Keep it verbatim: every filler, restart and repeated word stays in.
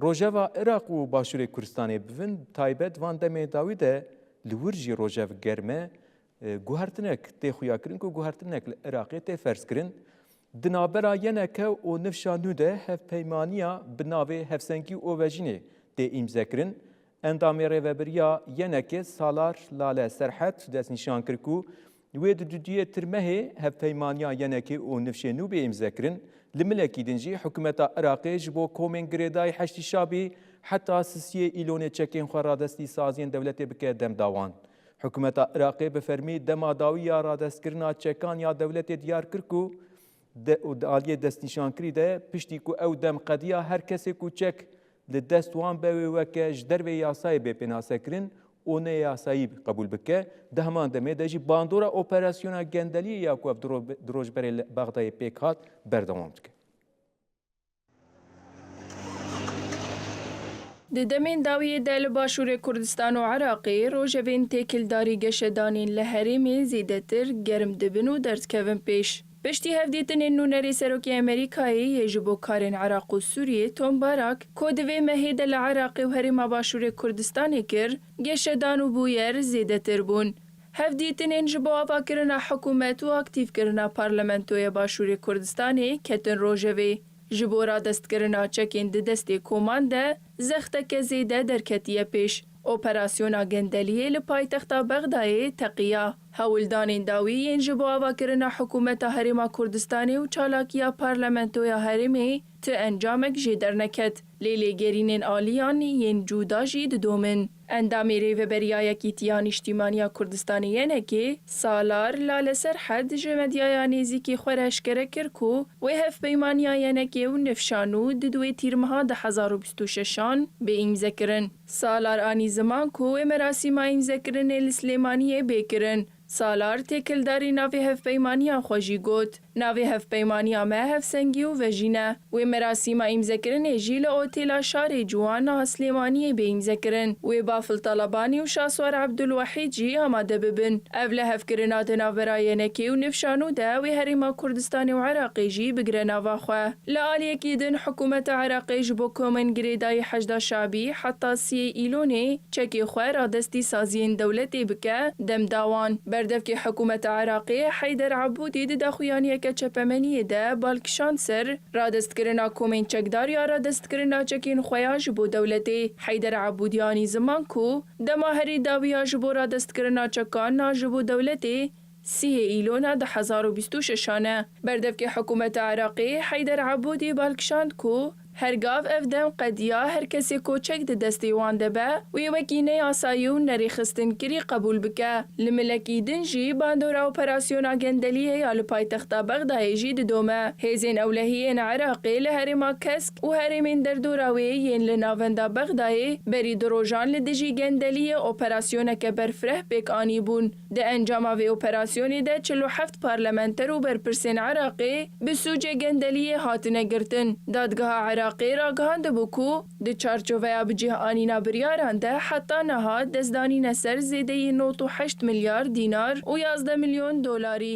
Rojeva Iraq û Başûrê Kurdistanê bi vin taybet van demê dawî de li wir jî rojev germ e, e, guhertinek tê xuyakirin ku guhertinek li Iraqê tê ferzkirin. Di navbera Y N K û Nifşa Nû de hevpeymaniya bi navê Hevsengî û Vejînê tê îmzekirin. Endamê rêveberiya Y N K'ê Salar Lale Serhed destnîşan kir ku wê di dudiyê Tirmehê hevpeymaniya Y N K'ê û Nifşê Nû bê îmzekirin. Li milekî din jî hikûmeta Iraqê ji bo komên girêdayî Heşdî Şabî heta sisiyê Îlonê çekên xwe radestî saziyên dewletê bike dem da wan. Hikûmeta Iraqê bi fermî dema dawî ya radestkirina çekan ya dewletê diyar kir ku de, û di aliyê destnîşankirî de piştî ku ew dem qediya her kesê ku çek li dest wan be wê weke ji dervê yasayê bê pênasekirin û ne yasayî qebûl bike. Di heman demê de jî bandora operasyona gendeliyê ya ku ev di ro-, di rojberê li Bexdayê pêk hat berdewam dike. Di demên dawiyê de li Başûrê Kurdistan û Iraqê rojevên têkildarî geşedanên li herêmê zêdetir germ dibin û derdikevin pêş. Piştî hevdîtinên nûnerê Serokê Amerîkayê yê ji bo karên Iraq û Sûriyê Tom Barak ku di vê mehê de li Iraqê û Herêma Başûrê Kurdistanê kir, geşedan û bûyer zêdetir bûn. Hevdîtinên ji bo avakirina hikûmet û aktîfkirina Parlamentoya Başûrê Kurdistanê ketin rojevê. Ji bo radestkirina çekên di destê koman de zexteke zêde derketiye pêş. Operasyona gendeliyê li paytexta Bexdayê teqiya. Hewldanên dawî yên ji bo avakirina hikûmeta Herêma Kurdistanê û çalakiya Parlamentoya Herêmê ti encamek jê derneket. Lê lêgerînên aliyan yên cuda jî didomin. Endamê Rêveberiya Yekîtiya Nîştîmaniya Kurdistanê Y N K'ê Salar Lale Serhed ji medyaya nêzîkî xwe re eşkere kir ku wê hevpeymaniya Y N K'ê û Nifşa Nû di duwê Tîrmeha du hezar û bîst û şeşan bê îmzekirin. Salar anî ziman ku wê merasîma îmzekirinê li Silêmaniyê bê kirin. Salar têkildarî navê hevpeymaniya xwe jî got. Navê hevpeymaniya me Hevsengî û Vejîn e. Wê merasîma îmzekirinê jî li Otêla Şarê Ciwan a Silêmaniyê bê îmzekirin. Wê Bafil Talabanî û Şahswar Ebdulwehîd jî amade bibin. Ev lihevkirina di navbera Y N K'ê û Nifşa Nû de wê Herêma Kurdistanê û Iraqê jî bigire nava xwe. Li aliyekî din, hikûmeta Iraqê ji bo komên girêdayî Heşda Şabî heta siyê Îlonê çekê xwe radestî saziyên dewletê bike, dem da wan. Berdevkê hikûmeta Iraqê Heyder Ebûdî di daxuyaniyeke çepemeniyê de bal kişand ser radestkirina komên çekdar ya radestkirina çekên xwe ya ji bo dewletê. Heyder Ebûdî anî ziman ku dema herî dawiya ji bo radestkirina çekan a ji bo dewletê sîyê Îlona du hezar û bîst û şeşan e. Berdevkê hikûmeta Iraqê Heyder Ebûdî bal kişand ku hergav ev dem qediya her kesê ku çek di destê wan de be, wê wekî neyasayî û nerêxistinkirî qebûl bike. Li milekî din jî bandora operasyona gendeliyê ya li paytexta Bexdayê jî didome. Hêzên ewlehiyên Iraqê li herêma Kesk û herêmên derdora wê yên li navenda Bexdayê berî du rojan li dijî gendeliyê operasyoneke berfireh pêk anîbûn. Di encama vê operasyonê de çil û heft parlamenter û berpirsên Iraqê bi sûcê gendeliyê hatine girtin. Dadgeha Iraqê ragihandibû ku di çarçoveya bicih anîna biryaran de heta niha destdanîne ser zêdeyî nod û heşt milyar dînar û yazdeh milyon dolarî.